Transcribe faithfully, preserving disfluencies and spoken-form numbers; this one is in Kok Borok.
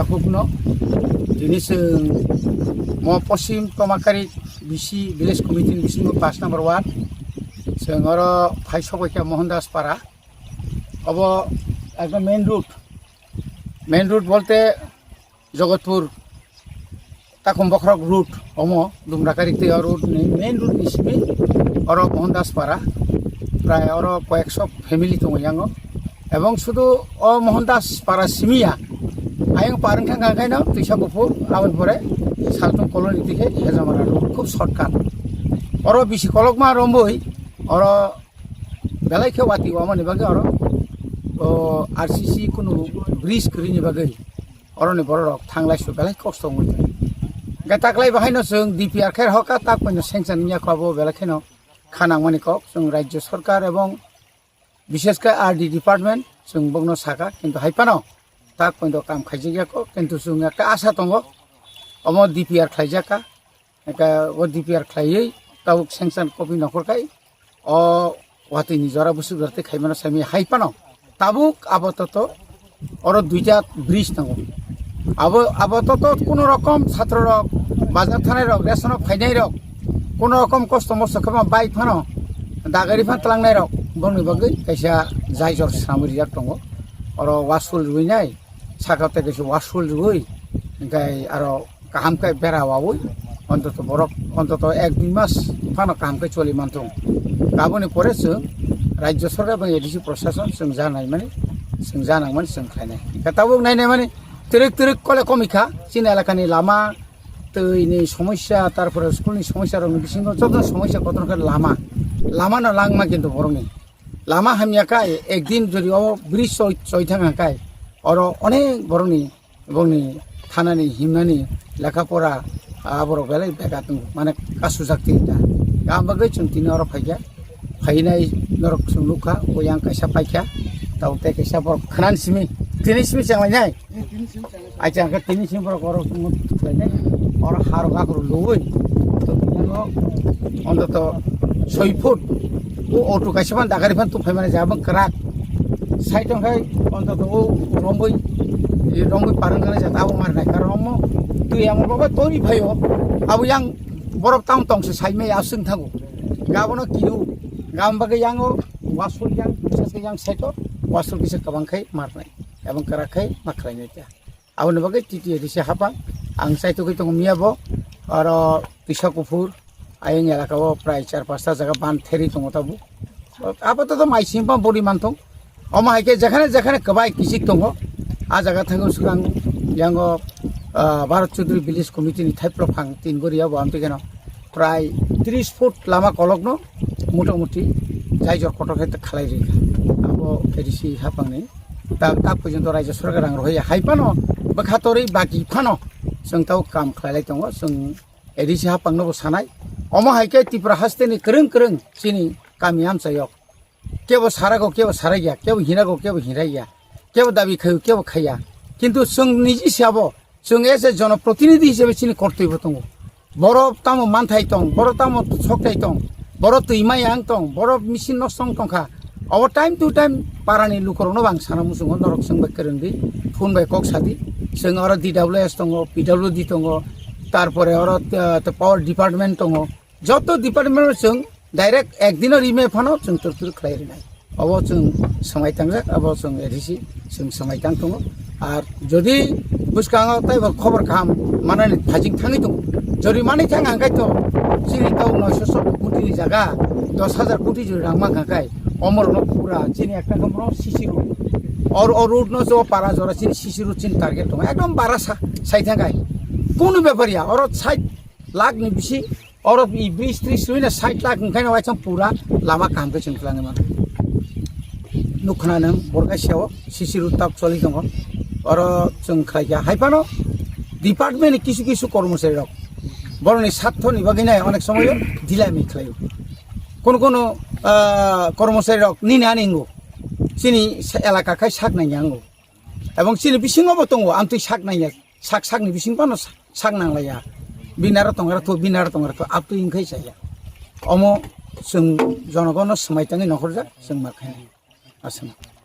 Bukno tini chwng mo Poschim Tomakari B C Village Committee ni bisingo pash number ward, chwng oro phai sogwi kha Mohan Das Para. Obo ekdom main road, main road bolte Jogotpur Takum Bokhorok road, omo Dumrakari tei o road ni main road ni simi oro Mohan Das Para, prai oro koyekso family tongo yango. Ebong sudu o Mohan Das Para simi ya, ayang pareng thang kha khaino Twisa Kuphur, aboni pore Saltung Colony tike Hejamara road, khub shortcut. Oro bisi kolokma romboi, oro belai khe wati wamani bagwi oro o R C C kunu bridge kwrwini bagwi oroni bororok thanglai su belai kosto wngwi tong. Hwnkhe taklai bahaino chwng D P R khe hoka tak poino sanction wngya kho abo belai kheno kha nangmani kok chwng Rajya Sarkar ebong bishesh khe R D department chwng bokno saka, kintu hai phano tak poino kam khaijak ya kho, kintu chwng ekta asa tongo omo D P R khlaijak kha. Hwnkhe o D P R khlaiwi tabuk sanction copy nokhor khai o watwi ni jora busuk jora tei khaimano saimanya hai phano tabuk apatot oro duita bridge tongo. Abo, apatot kuno rokom chhatro rok, bazar thanai rok, ration rok phainai rok, kuno rokom kosto mosto khe ma bike phano dagari phan tlangnai rok bongni bagwi kaisa jaijor swnamwi rijak tongo. Oro wasul rwinai, saka tei kaisa wasul rwui, hwnkhe aro kaham khe bera waui, ontoto borok, ontoto ek dui mas phano kaham khe choli manthung. Aboni pore chwng Rajya Sarkar ebong A D C Prashason chwng ja naimani, chwng ja nangmani chwng khlainai. Hwnkhe tabuk nai naimani twrwk twrwk kole komikha, chini elakani lama, twi ni somosya, tarpore school ni somosya rokni bisingo joto somosya kotor khe lama, lama no langma kintu borokni. Lama hamya kha, ekdin jodi o bridge choi, choi thang kha khe, oro onek borokni, bongni thanani, himnani, lekha pora, aborok belai bega tongo, mane kasujak tini ta. Aboni bagwi chwng tini oro phaikha, phainai norok chwng nukha, o yang kaisa paikha, tabuk tei kaisa borok khwnani simi, tini simi chenglainai. Acha, hwnkhe tini simi borok oro chwng khlainai, oro harok akhoro lubui, ontoto soi foot, o auto kaisa phan dagari phan tubuphaimani jaga bw kwrak. Side o hwnkhe ontoto o romboi, e romboi parwng gwnai jata abo mar naikha romo. Twi amo baba tori phaio, abo yang borok tamo tongse saimai aswng thango. Gabono kinu, gam bagwi yango wasul yang, bisas khe yang side o wasul kisa kwbang khai mar nai, ebong kwrak khai ma khlai nai ta. Aboni bagwi T T A D C haphang ang chaitugwi tongo miya bo, oro Twisa Kuphur ayang elaka o prai char pasta jaga ban theri tongo tabuk. Apatot mai simi pha bori manthung. Omo hai khe jekhane jekhane kwbai kichik tongo. A jaga thango swkang yango, ah, Bharat Chaudhary Village Committee ni thaiplok phang tin gori abo amtwi kheno prai tris foot lama kolokno motamuti jaijor kotor khe khlai rikha. Abo A D C haphangni tak, tak porjonto Rajya Sarkar rang rohorya hai phano bwkha torwi baki phano chwng tau kam khlailai tongo, chwng A D C haphangno bo sanai. Omo hai khe Tripura hasteni kwrwng kwrwng chini kami amchaio kebo sarago, kebo saraiya, kebo hinago, kebo hinraiya, kebo dabi khaio, kebo khaiya. Kintu chwng niji se abo, chwng as a jonoprotinidhi hisabe chini kortoibo tongo. Borok tamo manthai tong, borok tamo sokthai tong, borok twi mayang tong, borok machine nosto wng tongkha. Abo time to time parani lukurokno bo ang sana muchungo, norok chwng bai kwrwngdi, phone bai kok sadi. Chwng oro D W S tongo, P W D tongo, tarpore oro, eh, power department tongo. Joto department o chwng direct ekdino rimai phano chwng twrwk twrwk khlai rinai. Obo chwng swmai tangjak, abo chwng A D C chwng swmai tang tongo. Ar jodi bwskango taibo khobor kaham manani phajing thangwi tongo, jodi manwi thang hangkai to chini tau noisho sotto koti ni jaga dos hajar koti jodi rang mankha kai, omorokno pura chini ekta khomro C C road. Or, or road no jo para jora chini C C road chini target tongo. Ekdom bara sa, sai thangkai. Kunu bepar ya, oro sait lakh ni bisi, oro i bridge tris rwina sait lakh wngkhaino waisa pura lama kaham khe chwng twlangwi mano. Nukhna nang borok kaisa o C C road tak choli tongo. Oro chwng khlaikha hai phano department ni kisu kisu kormochari rok borokni sartho ni bagwi nai onek somoyo dilami khlaio. Kono kono, ah, kormochari rok nini ani wngo, chini sa-, elaka khai sak nangya wngo. Ebong chini bisingo bo tongo, amtwi sak nangya, sak sakni bising phano sa-, sak nanglaiya. Binaro tongra to, binaro tongra to, aptwi wngkhai chaya. Omo chwng jonogono swmai tangwi nokhorjak, chwng ma khainai. Aswk.